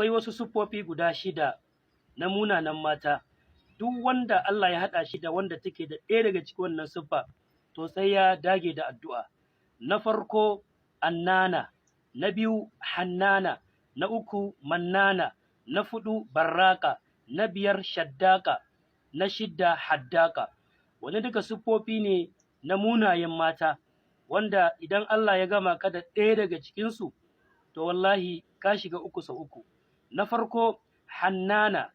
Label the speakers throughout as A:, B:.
A: Akwai wasu siffofi guda shida na munanan mata. Duk wanda Allah ya haɗa shi da wanda take da ɗaya daga cikin wannan siffa, to sai ya dage da addu'a. Na farko, annana; na biyu, hannana; na uku, mannana; na fudu, barraka; na biyar, shaddaka; na shidda, haddaka. Wani duka siffofi ne na munayen mata, wanda idan Allah ya gama ka da ɗaya daga cikinsu, to wallahi ka shiga uku sau uku. Na farko, hannana,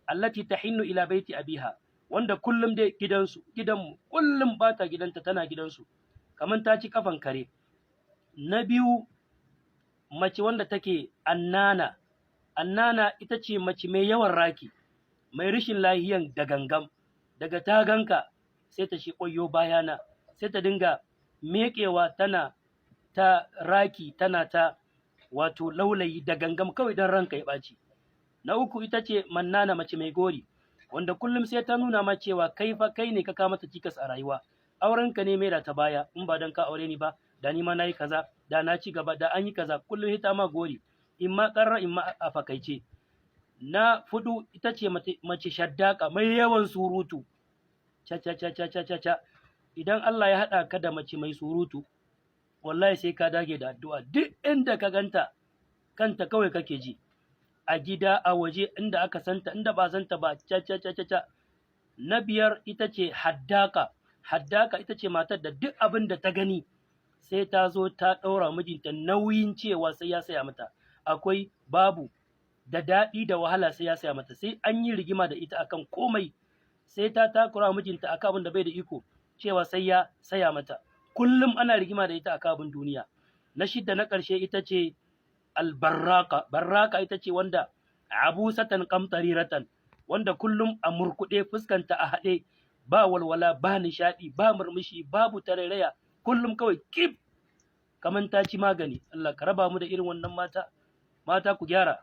A: allati tahinnu ila baiti abiha, wanda kullum dai gidansu, gidanmu, kullum bata gidanta, tana gidansu kamar ta ci kafan kare. Na biyu, mace wanda take annana. Annana ita ce mace mai yawan raki, mai rashin lahiyan da gangam. Daga ta ganka sai ta shi ƙwayo bayana, sai ta dinga meƙewa tana ta raki, tana ta wato laulayi da gangam kawai don ranka ya ɓaci. Na uku ita ce mannana, mace mai gori, wanda kullum sai ta nuna ma cewa kai fa kai ne ka kawo mata cikas a rayuwa, aurenka ne mai da ta baya, in ba don ka aure ni ba da ni ma nayi kaza, da na ci gaba, da an yi kaza. Kullum ita ma gori, in ma ƙarra, in ma a fakaice. Na fudu ita ce mace shaddaka, mai yawan surutu, ca ca ca ca ca ca ca. Idan Allah ya haɗa ka da mace mai surutu, wallahi sai ka dage da addu'a. Duk inda ka ganta, kanta kawai kake ji, a gida, a waje, inda aka santa, inda ba santa ba, ca ca ca ca ca. Na biyar ita ce haddaka. Haddaka ita ce matar da duk abin da ta gani sai ta zo ta ɗaura mijinta nauyin cewa sai ya saya mata. Akwai, babu, da daɗi da wahala, sai ya saya mata. Sai an yi rigima da ita akan komai, sai ta takura mijinta akan abin da bai da iko cewa sai ya saya mata. Kullum ana rigima da ita akan abin duniya. Na shidda, na ƙarshe, ita ce albarraka. Barraka ita ce wanda abusatan qamtariratan, wanda kullum a murkuɗe, fuskanta a haɗe, ba walwala, ba nishaɗi, ba murmushi, babu tarairaya, kullum kawai kif kaman ta ci magani. Allah ka raba mu da irin wannan mata. Mata, ku gyara.